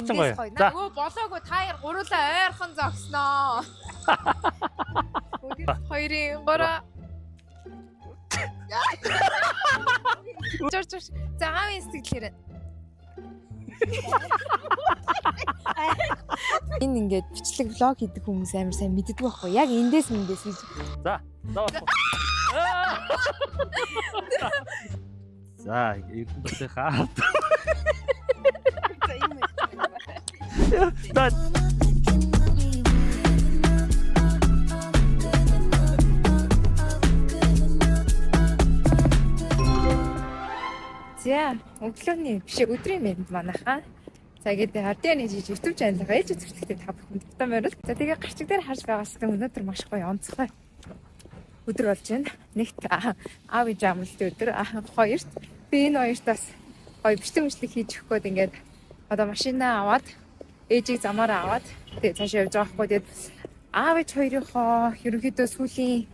Гоё. Гоё. За. Өө болоогүй та хоёр гуруулаа ойрхон зогсноо. Хоёрын гураа. Жор жор. За аавын сэтгэлээр. Энэ ингээд бичлэг влог хийдэг хүмүүс амар сайн мэддэг байхгүй. Яг эндээс мэндээс гэж. За. За. За, Эрдэнэ батынхаа ард. За юм уу. За. За, өглөөний биш ээ, өдрийн мэнд манайхаа. За гэдэг Ардианы жиж YouTube channel-гаа ээж үзэгчдэд та бүхэн тавтай морил. За тэгээ гарчиг дээр харж байгаас өнөөдөр маш гоё онцгой өдөр болж байна. Нэгт аав ээж амралтын өдөр, хоёрт би энэ хоёрт бас гоё бичлэг мичлэг хийж өгөх гээд ингээд одоо машинаа аваад ээжийг замаараа аваад тэгээ цаашаа явж байгаа хгүй. Тэгээд аав ээж хоёрынхоо ерөнхийдөө сүүлийн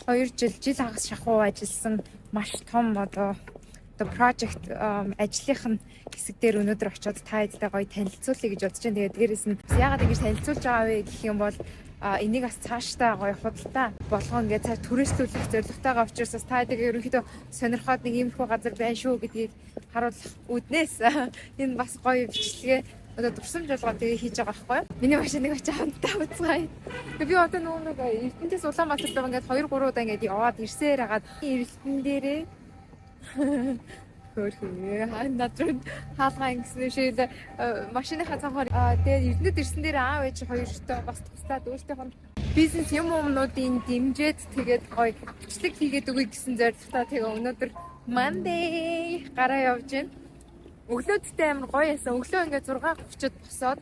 2 жил жил хагас шахуу ажилласан маш том одоо project ажлынх нь хэсэг дээр өнөөдөр очиод та хэдтэй гоё танилцуулъя гэж бодож байна. Тэгээд дээрэс нь бас яагаад ингэж танилцуулж байгаа вэ гэх юм бол энийг бас цаашдаа гоё худалдаа болгоо ингээд цаа түрээслүүлэх зорилготойгоо учраас бас та хэдийг ерөнхийдөө сонирхоод нэг иймэрхүү газар байна шүү гэдгийг харуулах үүднээс энэ бас гоё бичлэгээ одоо дурсамж болгоо тэгээ хийж байгаа байхгүй юу? Миний машиныг очиж хамтдаа үзгаая. Би одоо нөгөө нэг Эрдэнэс Улаанбаатар руу ингээд 2 3 удаа ингээд яваад ирсээр хагаад эрдэнэ дээрээ хөөрхөн хаа над руу хаалгаа ингэсэн шиг л машиныхаа цанхаар тэгээд Эрдэнэт ирсэн дээр аав ээж хоёртой бас туслаад өөртөөх нь бизнес юм юмнуудын дэмжиж тэгээд гоё бичлэг хийгээд өгье гэсэн зорилготой тэгээ өнөөдөр Monday гараа явж байна. Өглөөдтэй амар гоё ясан. Өглөө ингээд 6:30-д босоод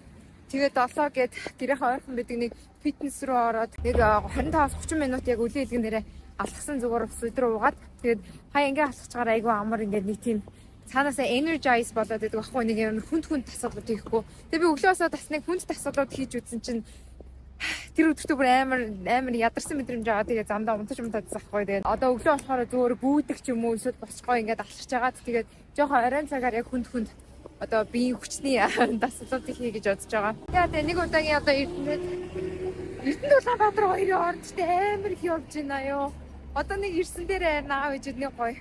тэгээд 7 гээд гэрийнхээ ойрхон байдаг нэг фитнес руу ороод нэг 25-30 минут яг үлээ илгэн дээрээ алхсан зүгээр ус өдрөө уугаад тэгээд хаяа ингээд алхаж байгаа айгүй амар ингээд нэг тийм цаанаасаа energize болоод байдаг байхгүй нэг юм хүнд хүнд дасгалууд хийхгүй. Тэгээд би өглөөсөө бас нэг хүнд дасгалууд хийж үзсэн чинь тэр өдөртөө бүр амар амар ядарсан мэдрэмж аваад тэгээ замдаа унтаж унтаад байхгүй. Тэгээд одоо өглөө болохоор зүгээр гүйдэг ч юм уу эсвэл босчгоо ингээд алхаж хагаад тэгээд жоохон оройн цагаар яг хүнд хүнд одоо биеийн хүчний дасгалуудыг хий гэж бодож байгаа. Тэгээ нэг удаагийн одоо Эрдэнэт Эрдэнэ Улаанбаатар хоёрын хооронд ч амар их явж байна ёо. Одоо нэг ирсэн дээр аав ээжүүд нэг гоё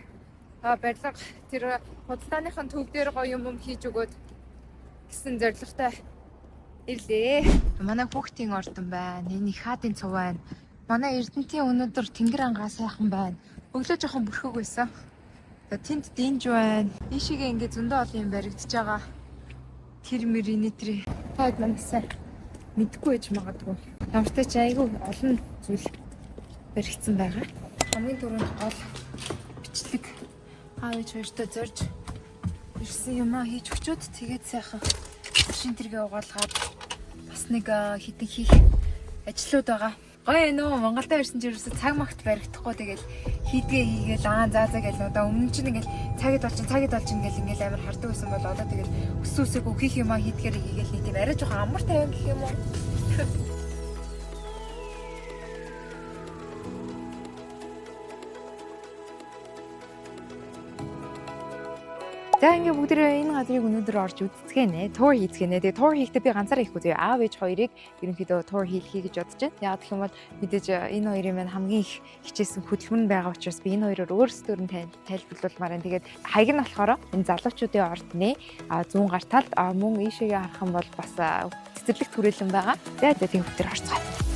барилга тэр худалдааныхын төв дээр гоё юм хийж өгөөд гэсэн зорилготой ирлээ. Манай хүүхдийн ордон байна. Энэ их хаадын цув байна. Манай Эрдэнтийн өнөөдөр тэнгэр ангаа сайхан байна. Өглөө жоохон бүрхэг байсан. За тэнд дэнж байна. Ийшээгээ ингээ зөндөө олон юм баригдаж байгаа. Тэр мөр инэтри. Таад манасаа мэдгүй байж магадгүй. Ямартай ч айгүй олон зүйл баригдсан байгаа. Хамгийн түрүүнд гол бичлэг аав ээж хоёртой зорж ирсэн юмаа хийж өчөөд тэгээд сайхан машин тэргээ угаалгаад бас нэг хитэн хийх ажлууд байгаа. Гоё нөө Монголдо ирсэн чинь ерөөсө цаг магт баригдахгүй тэгэл хийдгээ хийгээл аа за за гэл одоо өмнө чинь ингээл цагид болчин цагид болчин гэл ингээл амар хардаг байсан бол одоо тэгэл өссөн үсээгүй хийх юмаа хийдгээр хийгээл нэг тийм арай жоохон амар тайван гэх юм уу. За ингээ бүгдээрээ энэ газрыг өнөөдөр орж үзцгээнэ. Тур хийцгээнэ. Тэгээ тур хийхдээ би ганцаараа хийхгүй зөө. Аав ээж хоёрыг ерөнхийдөө тур хийлхий гэж бодож байна. Яг гэх юм бол мэдээж энэ хоёрын маань хамгийн их хичээсэн хөдөлмөр нь байгаа учраас би энэ хоёроор өөрсдөр нь тайлбарлуулмаар байна. Тэгээд хаяг нь болохоор энэ залуучуудын ордны зүүн гар талд мөн ийшээгээ харах юм бол бас цэцэрлэг түрээлэн байгаа. За за тэгээ бүгдээр орцгоё.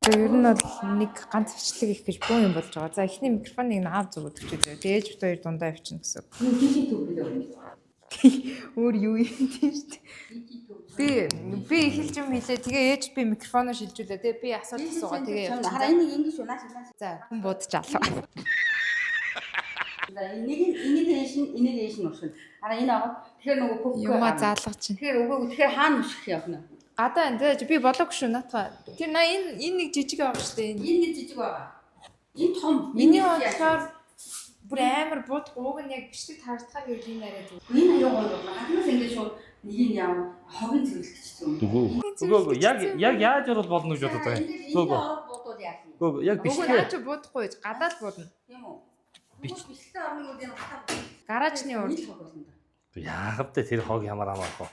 За ер нь бол нэг ганц бичлэг их гэж бүү юм болж байгаа. За эхний микрофоныг наав зүг өгч үзье. Тэгээ ээж бит хоёр дундаа явчихна гэсэн. Өөр юу юм тийм шүү дээ. Би эхэлж юм хэлээ. Тэгээ ээж би микрофоноо шилжүүлээ. Тэгээ би асуулт асуугаа. Тэгээ явчихна. Хараа энийг ингэ шүү нааш нааш. За хүн будаж алга. За энийг энийг дээш нь энийг дээш нь уршина. Хараа энэ аваад тэгэхээр нөгөө пөк. Юмаа заалгаж чинь. Тэгэхээр үгүй тэгэхээр хаана өшөх явах нь. Гадаа энэ зэ, би болоогүй шүү наатаа. Тэр на энэ нэг жижиг байгаа шүү дээ. Энэ. Энэ нэг жижиг байгаа. Энэ том. Миний бодлоор бүр амар буудах ууг нь яг бичлэг таардахаар гэвэл энэ арай зүгээр. Энэ аюу гоё байна. Гаднаас ингэ шууд нэг нь яав хогын цэвэрлэгчсэн юм. Үгүй. Үгүй яг яг яаж орол болно гэж бодод байгаа юм. Үгүй үгүй. Буудвал яах юм? Үгүй яг Үгүй бичлэг. наа чи буудахгүй гэж гадаа л буудна. Тийм үү? Бичлэгтэй орно гэдэг нь хатаа. Гаражны урд. Энэ хог болно да. Яах вэ тэр хог ямар амарх вэ?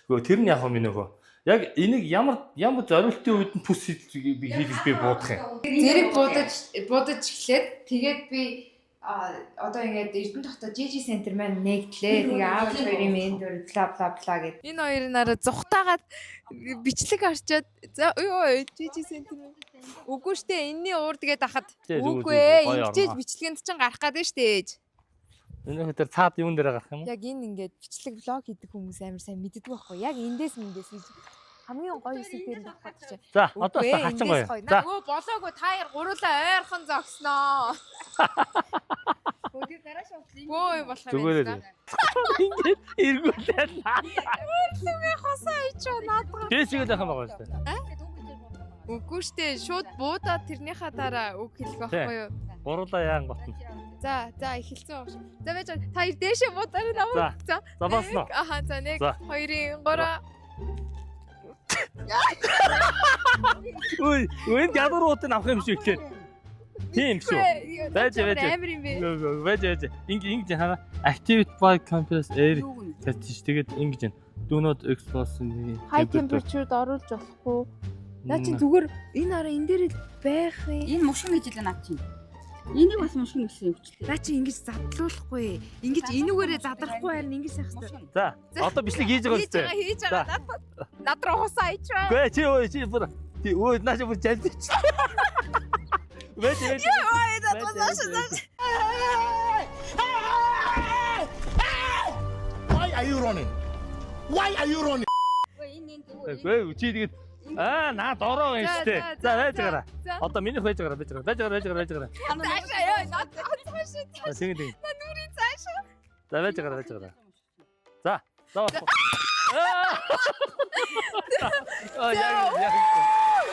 Үгүй тэр нь яг миний хөө. Яг энийг ямар ямар зориултын үед нь пүс хийж би буудах юм. Зэрэг буудаж буудаж эхлээд тэгээд би одоо ингээд Эрдэнэ хотод GG Center маань нэгдлээ. Тэгээ аав хоёрын энд бла бла бла гэд. Энэ хоёр нараа зүхтаагаад бичлэг арчаад за ёо GG Center маань. Үгүй штэ энэний урд гээд ахад. Тий, зүгээр, Үгүй зүгээр, ээ гоё ингэжээж орно. бичлэгэнд чинь гарах гээд штэ ээж. Энэ хөө тэр цаад юун дээр гарах юм уу? Яг энэ ингээд бичлэг влог хийдэг хүмүүс амар сайн мэддэг байхгүй. Яг эндээс мэндээс гэж хамгийн гоё хэсэг дээр нь гарах чинь. За одоо Үгүй ээ, хачин эндээс гоё. гоё. За Өө болоогүй та хоёр гуруулаа ойрхон зогсноо. Өдөр гараа шуудлын. Бөө юм болох юм Зүгээр байна. л. Ингээд эргүүлээд Үгүй хосоо ичөө наадгаа. дээшгээ л яхан байгаа шүү дээ. Үгүй штэ шууд буудаад тэрнийхаа дараа үг хэлэх байхгүй юу? Гуруулаа яан готно. За за эхэлсэн баг шүү. За байж та хоёр дээшээ буудаарай намайг. За. За босноо. Нэг, Аха за 1 За. 2 3 Үй, энд ядууруудыг авах юм шиг ихээр. Тийм шүү. Байж, байж. Амар юм бэ. Байж байж. Инг ингэж хараа. Activate by compress air гэж тэгээд ингэж байна. Do not expose High temperature-д оруулж болохгүй. Наа чи зүгээр энэ араа энэ дээр л байх юм. Энэ мушгин гэж хэлээ над чинь. Энийг бас мушгин гэсэн өвчлээ. Наа чи ингэж задлуулахгүй. Ингэж энүүгээрээ задрахгүй харин ингэж сайх хэрэгтэй. Мушгин. За, одоо бичлэг хийж байгаа Хийж үстэй. байгаа хийж байгаа. Над руу хусаа ичвэ. Гүй чи өө чи бүр чи өө наа чи бүр жалж. Байж байж. Ой, нааш нааш. Why are you running? Why are you running? Үгүй энэ энэ зүгээр. Гүй чи тэгээд аа наа дороо юм штэ. За байж гараа. За. Одоо минийх байж гараа байж гараа. Байж гараа байж гараа байж гараа. Цаашаа ёо над цаашаа За тэгин тэгин. нүрийн цаашаа. За байж гараа байж гараа. За. За. Аа яг яг.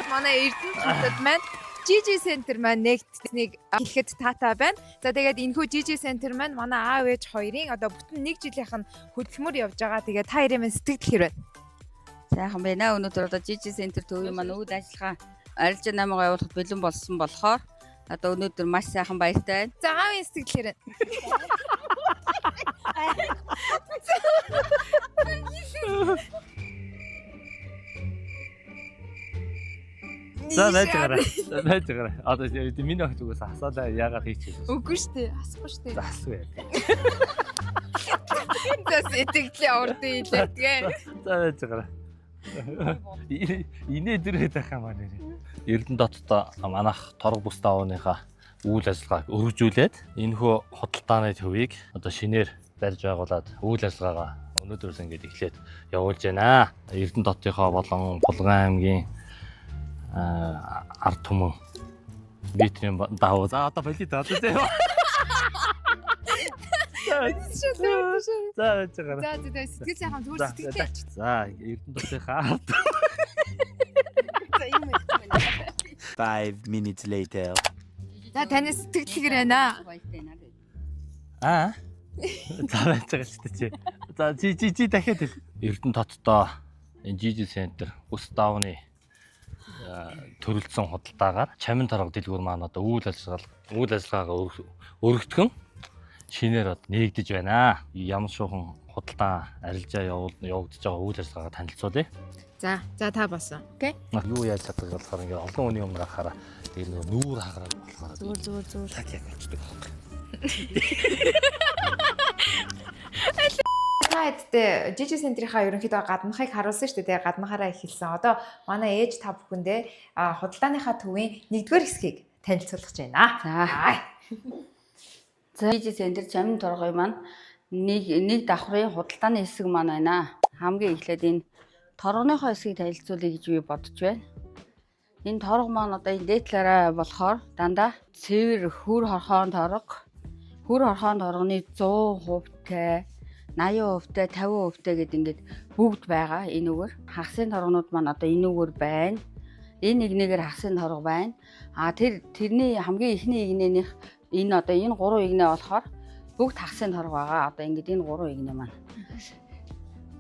Манай Эрдэнэ хотод маань GG Center маань нэгтсэнийг хэлэхэд таатай байна. За тэгээд энэхүү GG Center маань манай аав ээж хоёрын одоо бүтэн нэг жилийнх нь хөдөлмөр явж байгаа. Тэгээд та хоёрын маань сэтгэл хэр байна? Сайхан байна. Өнөөдөр одоо GG Center төвийн маань үйл ажиллагаа арилжаа 8-гаа явуулахад бэлэн болсон болохоор одоо өнөөдөр маш сайхан баяртай байна. За аавын сэтгэл хэр байна? За байж гараа. Байж гараа. Одоо миний огт үгээс асаалаа яагаад хийчихсэн. Үгүй шүү дээ. Асахгүй шүү дээ. За асуу яа. За сэтгэлээ урд илээдгээ. За байж гараа. Инээ дөрөөд байх юм аа нэр. Эрдэнэ дотод манайх торг бус давааныхаа үйл ажиллагааг өргөжүүлээд энэхүү худалдааны төвийг одоо шинээр барьж байгуулад үйл ажиллагаагаа өнөөдрөөс ингээд эхлээд явуулж байна. Эрдэнэ дотынхоо болон Булган аймгийн ард түмэн витрин давуу. За одоо болио даа тийм. За байж гараа. За за сэтгэл сайхан зүгээр сэтгэлээ. За Эрдэнэ дотынхаа ард За юм байна. 5 minutes later. За таны сэтгэл хэр байна? Баяртай байна. Аа. За байж байгаа шүү дээ чи. За чи чи чи дахиад хэл. Эрдэнэ дотдоо энэ GG Center ус давны төрөлдсөн худалдаагаар чамин торго дэлгүүр маань одоо үйл ажиллагаагаа өргөтгөн шинээр одоо нэгдэж байна. Ямар шуухан худалдаа арилжаа явагдаж байгаа үйл ажиллагаагаа танилцуулъя. За за та болсон. Окей. Юу яаж чаддаг болохоор ингээ олон хүний өмнө гарахаараа тэр нөгөө нүүр хагараг болохоор Зүгээр зүгээр зүгээр. так яг болчдөг байхгүй. Та хэдтэй GG Center-ийнхаа ерөнхийдөө гаднахыг харуулсан шүү дээ. Гаднахаараа эхэлсэн. Одоо манай ээж та бүхэндээ худалдааныхаа төвийн нэгдүгээр хэсгийг танилцуулах гэж байна. За. Аа. За GG Center чамин торгой маань нэг нэг давхрын худалдааны хэсэг маань байна. Хамгийн эхлээд энэ торгоныхоо хэсгийг танилцуулъя гэж би бодож байна. Энэ торго маань одоо энэ дээд талаараа болохоор дандаа цэвэр хөр хорхоон торго. Хөр хорхоон торгоны 100%-тай 80% тай, 50% тай гэд ингээд бүгд байгаа энүүгээр. Хагасын торгонууд маань одоо энүүгээр байна. Энэ игнэгээр хагасын торго байна. А тэрний хамгийн эхний игнэнийх энэ одоо энэ гурван игнэ болохоор бүгд хагасын торго байгаа. Одоо ингээд энэ гурван игнэ маань.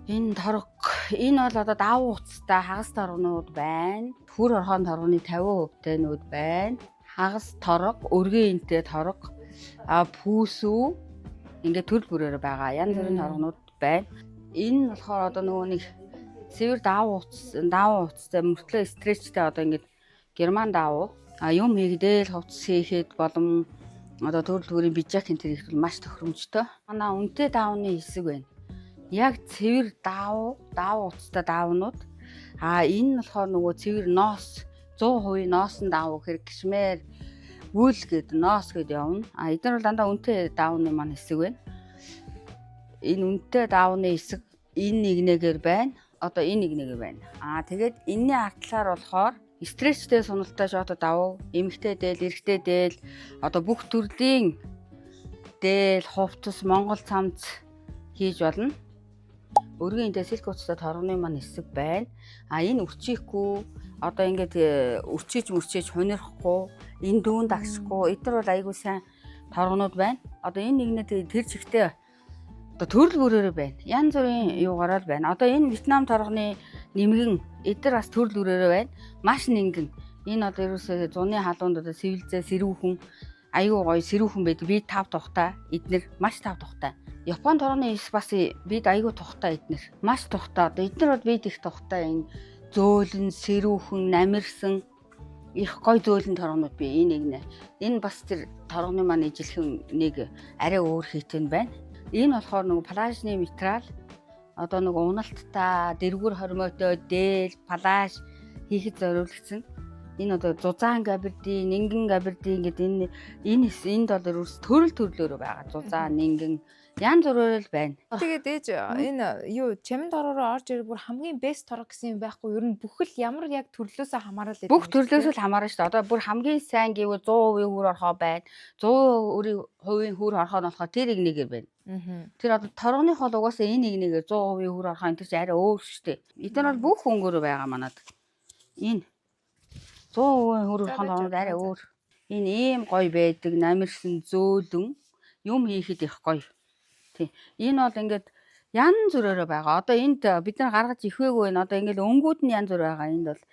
Энэ торго энэ бол одоо давуу хуцтай хагас торгонууд байна. Хүр орхон торгоны 50% тайнууд байна. Хагас торго, өргөн энтэй торго, а пүүсүү ингээд төрөл бүрээр байгаа. Янз бүрийн торгонууд байна. Энэ нь болохоор одоо нөгөө нэг цэвэр давуу хуцтай мөртлөө stretch тэй одоо ингээд герман давуу. А юм хийгдэл хувцас хийхэд болон одоо төрөл бүрийн пиджак энэ төр их маш тохиромжтой. Манай үнэтэй даавны хэсэг байна. Яг цэвэр давуу хуцтай даавнууд. А энэ нь болохоор нөгөө цэвэр ноос 100% ноосон даавуу гэхээр кашмир wool гэд ноос гэд явна. А эдгээр бол дандаа үнэтэй даавны маань хэсэг байна. Энэ үнэтэй даавны хэсэг энэ нэгнэгээр байна. Одоо энэ нэгнэгээр байна. А тэгээд энэний артлаар болохоор stretch тэй суналтай шото давуу, эмэгтэй дээл, эрэгтэй дээл одоо бүх төрлийн дээл, хувцас, монгол цамц хийж болно. Өргөн энтэй silk хувцастай торгоны маань хэсэг байна. А энэ үрчийхгүй одоо ингээд үрчийж мөрчийж хунирахгүй, энэ дүүн дагшихгүй, эдгээр бол айгүй сайн торгонууд байна. Одоо энэ нэгнээ тэр чигтээ одоо төрөл бүрээрээ байна. Янз бүрийн юугаараа л байна. Одоо энэ Вьетнам торгоны нэмгэн эдгээр бас төрөл бүрээрээ байна. Маш нингэн. Энэ одоо ерөөсөө зуны халуунд одоо сэвэлзээ сэрүүхэн айгүй гоё сэрүүхэн байдаг. Би тав тухтай эднэр маш тав тухтай. Япон торгоны эс бас бид айгүй тухтай эднэр. Маш тухтай. Одоо эднэр бол бид их тухтай энэ зөөлөн, сэрүүхэн, намирсан их гой зөөлөн торгонууд би энэ нэгнэ. Энэ бас тэр торгоны маань ижилхэн нэг арай өөр хийтэн байна. Энэ болохоор нөгөө плажны материал одоо нөгөө уналттай, дэргүр хормойтой дээл, плаж хийхэд зориулагдсан. Энэ одоо зузаан габардин, нингэн габардин гэдэг энэ энд бол ерөөс төрөл төрлөөрөө байгаа. Зузаан, нингэн янз бүрээр л байна. Тэгээд ээж энэ юу чамин торгороо орж ирэх бүр хамгийн best торго гэсэн юм байхгүй. Ер нь бүхэл ямар яг төрлөөсөө хамаарал Бүх төрлөөс л хамаарна шүү дээ. Одоо бүр хамгийн сайн гэвэл 100% хүр орхоо байна. 100% хүр орхоо нь болохоор тэр нэг нэгээр байна. Тэр одоо торгоных бол угаасаа энэ нэг нэгээр 100% хүр орхоо энэ тэр чинь арай өөр шүү дээ. Эдгээр бол бүх өнгөөрөө байгаа манад. Энэ 100% хүр орхон торгонууд арай өөр. Энэ ийм гоё байдаг, намирсан зөөлөн юм хийхэд их гоё. Тий. Энэ бол ингээд янз бүрөөрөө байгаа. Одоо энд бид нар гаргаж ивхээгүй байна. Одоо ингээд өнгүүд нь янз бүр байгаа. Энд бол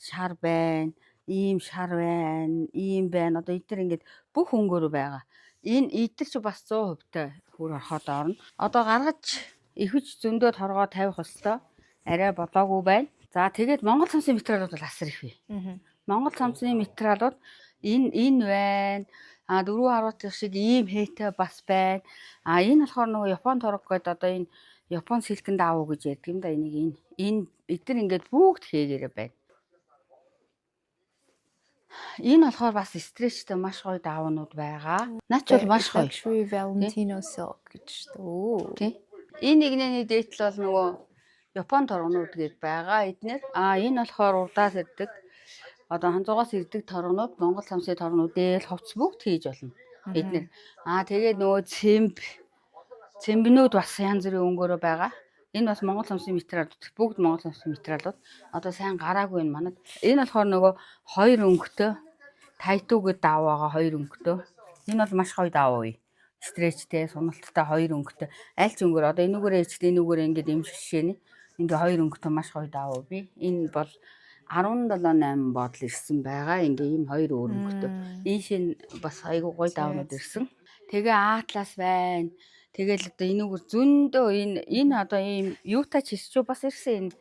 шар байна, ийм шар байна, ийм байна. Одоо эдгээр ингээд бүх өнгөөрөө байгаа. Энэ эдгээр чи бас 100% та хүр орхоод орно. Одоо гаргаж ихэвч зөндөө торгоо тавих ёстой. Арай болоогүй байна. За тэгээд Монгол цамцын материалууд бол асар их бий. Монгол цамцны материалууд энэ байна. А дөрвөн харуултын шиг ийм хээтэй бас байна. А энэ болохоор нөгөө Япон торго гэдэг одоо энэ Япон silk эн даавуу гэж ярьдаг юм да энийг энэ эдгээр ингээд бүгд хээгээрээ байна. Энэ болохоор бас stretch тэй маш гоё даавнууд байгаа. Наач бол маш гоё. Luxury Valentino silk гэж шүү дээ. Оо. Тий. Энэ нэгнээний дээдл бол нөгөө Япон торгонууд гээд байгаа эднэр. А энэ болохоор урдаас ирдэг. Одоо ханзуугаас ирдэг торгонууд Монгол цамцын торгонууд дээл хувцас бүгд хийж болно. Эднэр. А тэгээд нөгөө цэмбнүүд бас янз бүрийн өнгөөрөө байгаа. Энэ бас Монгол цамцын материалууд бүгд Монгол цамцын материалууд одоо сайн гараагүй энэ манад. Энэ болохоор нөгөө хоёр өнгөтэй тайтуу гэдэг даав байгаа хоёр өнгөтэй. Энэ бол маш гоё даав үе. Stretch тэй, суналттай хоёр өнгөтэй. Аль ч өнгөөр одоо энүүгээрээ ичл энүүгээрээ ингээд юм жишээ нь ингээ хоёр өнгөтэй маш гоё даав би. Энэ бол 17.8 бодол ирсэн байгаа. Ингээ ийм хоёр өөр өнгөтэй. Энэ шинэ бас айгүй гоё даавнууд ирсэн. Тэгээ атлас байна. Тэгэл одоо энүүгээр зөндөө энэ одоо ийм юутай чисчүү бас ирсэн энэ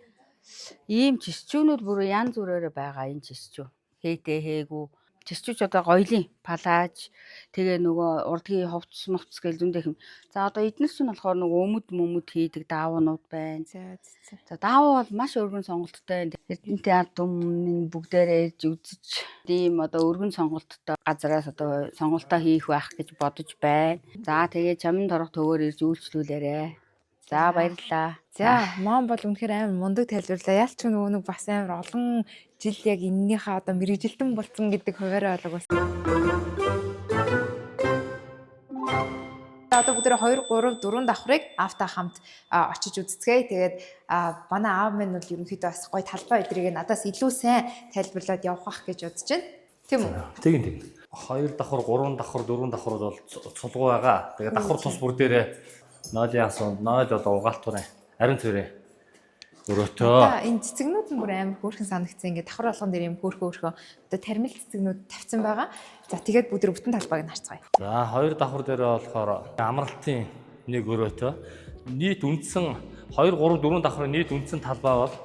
ийм чисчүүнүүд бүр янз бүрээр байгаа энэ чисчүү. Хээтэй хээгүү. Чисчүүч одоо гоёлын палаж тэгээ нөгөө урдгийн хувцас мувцас гэл зөндөх юм. За одоо эднэр чинь болохоор нөгөө өмд мөмөд хийдэг даавнууд байна. За за. За даавуу бол маш өргөн сонголттой. Эрдэнтийн ард түмэн бүгдээрээ ирж үзэж ийм одоо өргөн сонголттой газараас одоо сонголтоо хийх байх гэж бодож байна. За тэгээ чамин торох төвөөр ирж үйлчлүүлээрэ. За баярлалаа. За, мом бол үнэхээр амар мундаг тайлбарлаа. Ялч нөгөө нэг бас амар олон жил яг эннийхээ одоо мэргэжилтэн болсон гэдэг хуваарай болог бас. Одоо бүгдээ 2 3 4 давхрыг аавтай хамт очиж үзцгээе. Тэгээд манай аав минь бол ерөнхийдөө бас гоё талбай өдрийг надаас илүү сайн тайлбарлаад явах бах гэж бодож байна. Тийм үү? Тэгин тэгин. 2 давхар, 3 давхар, 4 давхар бол цулгуу байгаа. Тэгээд давхар тус бүр дээрээ 0-ын асуунд 0 бол угаалтурын ариун цэврийн өрөөтөө. За, энэ цэцэгнүүд нь бүр амар хөөрхөн санагдсан. Ингээд давхар болгон дээр юм хөөрхөн хөөрхөн одоо тармил цэцэгнүүд тавьсан байгаа. За, тэгээд бүгд бүтэн талбайг нь харцгаая. За, 2 давхар дээрээ болохоор амралтын нэг өрөөтөө. Нийт үндсэн 2 3 4 давхрын нийт үндсэн талбай бол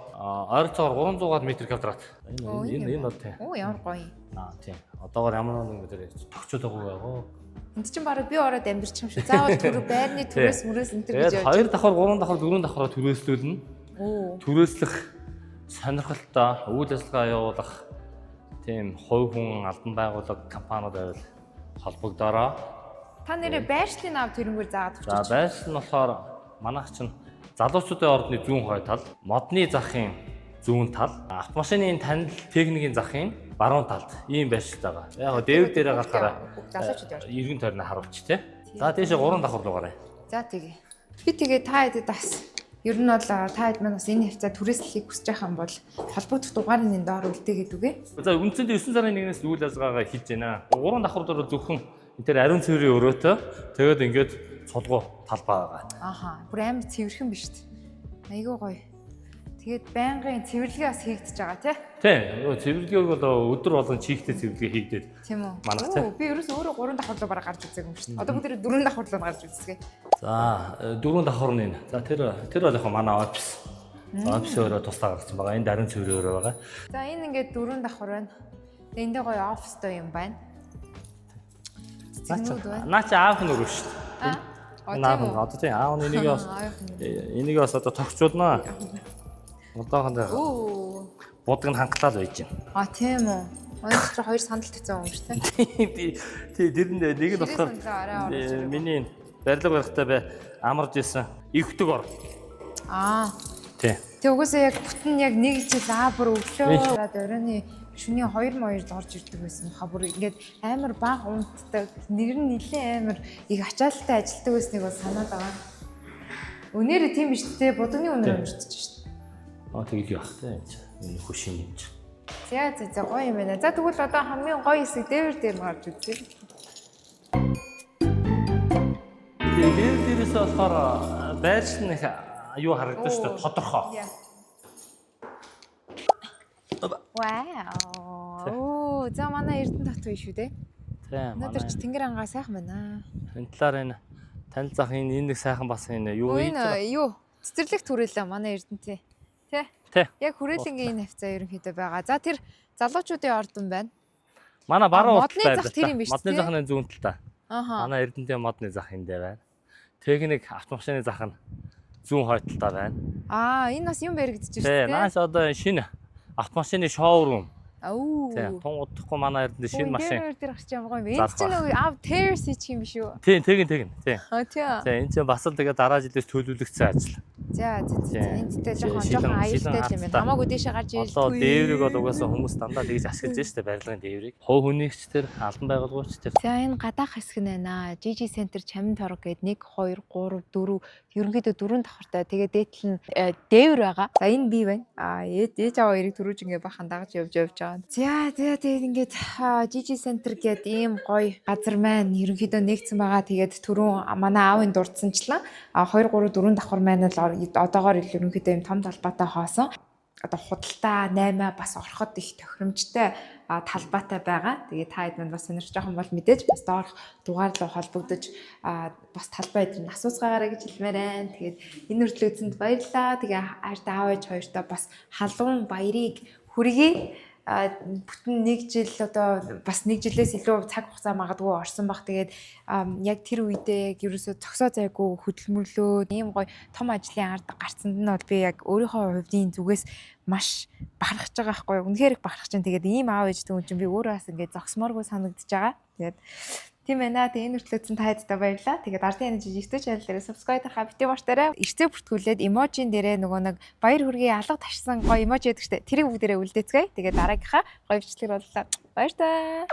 ойролцоогоор 300 м квадрат. Оо, Энэ энэ энэ бол тийм. Оо, ямар гоё юм. Аа, тийм. Одоогоор ямар нэгэн дээр тогтчод байгаа байгаа. Энд чинь бараг би ороод амьдарчих юм шүү. Заавал түр байрны түрээс мөрөөс энэ төр гэж Тэгээд явж. 2 давхар, 3 давхар, 4 давхараа түрээслүүлнэ. Оо. Түрээслэх сонирхолтой үйл ажиллагаа явуулах тийм хувь хүн, албан байгууллага, компаниуд байвал холбогдороо. Та нэрээ байршлын аав тэрнгээр заагаад За, өгч. байшин нь болохоор манайх чинь залуучуудын ордны зүүн хой тал, модны захын зүүн тал, автомашины танил техникийн захын баруун талд ийм байршилтай байгаа. Яг гоо дээвэр дээрээ гарахаараа Залуучууд орж. эргэн тойрны харуулч тий. За, тийшээ 3 давхар руу гараа. За, тэгээ. Би тэгээ та хэдэд бас ер нь бол та хэд маань бас энэ хавцаа түрээслэхийг хүсэж байгаа юм бол холбогдох дугаарын энэ доор үлдээгээд үгүй. За, үндсэндээ 9 сарын 1-ээс үйл ажиллагаагаа хийж байна. 3 давхар дээр зөвхөн энэ тэр ариун цэврийн өрөөтэй тэгээд ингээд цулгуу талбай байгаа. Ааха. Бүр амар цэвэрхэн биш үү? Айгуу гоё. Тэгээд байнгын цэвэрлэгээ бас хийгдэж байгаа тий? Тийм, нөгөө цэвэрлэгээг бол өдөр болгон чийгтэй цэвэрлэгээ хийгдээд. Тийм үү? Манайх тий. Оо, би ерөөс өөрөө 3 давхар руу бараг гарч үзээгүй юм шүү дээ. Одоо бүгд 4 давхар руу гарч үзье. За, 4 давхар нь энэ. За, тэр тэр бол яг манай офис. Офис өрөө тусдаа гаргасан байгаа. Энд ариун цэврийн өрөө байгаа. За, энэ ингээд 4 давхар байна. Тэгээ эндээ гоё офистой юм байна. Цэцэгнүүд байна. Наа чи аав нь өрөө шүү дээ. Аа. Оо, Наа тийм нь үү? одоо тийм аав нь энийг бас Аав нь. энийг бас одоо тогтчулнаа. Одоохондоо Оо. будаг нь хангалаа л байж байна. А, тийм үү. Өнөөдөр дотор хоёр сандал тавьсан юм шүү дээ. Тий, тэр нь нэг нь Ширээ болохоор сандал арай оруулж ирэх. миний барилга барихтаа бай амарж исэн ивхдэг ор. Аа. Тий. Тэг угаасаа яг бүтэн яг нэг жил аа бүр өглөө ороод оройн шөнийн 2 моёрд орж ирдэг байсан хаа бүр ингээд амар бага унтдаг нэр нь нилээн амар их ачаалттай ажилтдаг байсныг бол санаад байгаа. Өнөөрөө тийм биш үү? Будагны үнээр өмөртөж шүү дээ. Аа, тэгэл юу ах те энэ чинь. Энэ хөшин юм чинь. За за за гоё юм байна. За, тэгвэл одоо хамгийн гоё хэсэг дээвэр дээр нь гарч үзье. Тэгээ дээвэр дээрээс болохоор байршил нэг юу харагдаж шүү дээ, тодорхой. Вау. Оо, за манай Эрдэнэ тат биш үү те? Тийм. Өнөөдөр чи тэнгэр ангаа сайхан байна. Энэ талаар энэ танил захын энэ нэг сайхан бас энэ юу Өө хийж энэ байгаа. юу? Цэцэрлэг түрээлээ манай Эрдэнэ. Тэ? Тий. Яг хүрээлэнгийн энэ хавцаа ерөнхийдөө байгаа. За, тэр залуучуудын ордон байна. Манай баруун А, модны урттай зах тэр юм биш Модны тий? зах нь зүүн талдаа. Аха. Манай Эрдэнэтийн модны зах энэ дээр байна. Техник автомашины зах нь зүүн хойд талдаа байна. Аа, энэ бас юм баригдаж Тий, шүү дээ. нааш одоо шинэ автомашины шоурум. Ауу. Тий, тун удахгүй манай Эрдэнэт шинэ машин. Тэр дээр гарч ямар гоё юм. Энэ Зарах чинь нөгөө ав terrace хийчих юм биш үү? Тий, тэгин тэгин. Тий. Аа, тий. Тий, энэ чинь бас л тэгээ дараа жилээс төлөвлөгдсөн ажил. За, за, за. Тий. Энд тэ жоохон Шилэн- жоохон аюултай шилэн л юм байна. хаттай. Хамаагүй дээшээ гарч ирэл. Одоо дээврийг бол угаасаа хүмүүс дандаа тэгж ашиглаж штэ барилгын дээврийг. Хувь хүнийгч тэр, албан байгууллагч тэр. За, энэ гадаах хэсэг нь байна. GG Center Чамин торог гээд 1 2 3 4 ерөнхийдөө дөрвөн давхартай. Тэгээ дээдл нь дээвэр байгаа. За, энэ би байна. А ээж аваа эрэг төрүүж ингээ бахан дагаж явж явж байгаа. За за, тэгээд ингээд GG Center гээд ийм гоё газар маань ерөнхийдөө нэгдсэн байгаа. Тэгээд түрүүн манай аавын дурдсанчлан 2 3 4 давхар маань л одоогоор ил ерөнхийдөө ийм том талбайтай хоосон одоо худалдаа 8 бас ороход их тохиромжтой талбайтай байгаа. Тэгээ та хэд манд бас сонирхож байгаа юм бол мэдээж бас доорх дугаар руу холбогдож бас талбай эдгээр нь асууцгаагаарай гэж хэлмээр байна. Тэгээд энэ хүртэл үзсэнд баярлалаа. Тэгээ хайртай аав ээж хоёртоо бас халуун баярыг хүргэе. Бүтэн нэг жил одоо бас нэг жилээс илүү цаг хугацаа магадгүй орсон бах. Тэгээд яг тэр үедээ яг ерөөсөө цогсоо зайгүй хөдөлмөрлөө ийм гоё том ажлын ард гарцсанд нь бол би яг өөрийнхөө хувийн зүгээс маш бахархаж байгаа байхгүй юу. Үнэхээр их бахархаж чинь. Тэгээд ийм аав ээжтэй хүн чинь би өөрөө бас ингээд зогсмооргүй санагдаж байгаа. Тэгээд тийм байна. Тэгээд энэ хүртэл үзсэн та хэдтэй баярлалаа. Тэгээд ардын энэ жижиг YouTube channel дээр subscribe дарахаа битгий мартаарай. Эрцээ бүртгүүлээд эможин дээрээ нөгөө нэг баяр хүргэе алга ташсан гоё эможи байдаг штэ. Тэрийг бүгдээрээ үлдээцгээе. Тэгээд дараагийнхаа гоё бичлэгээр боллоо. Баяр таа.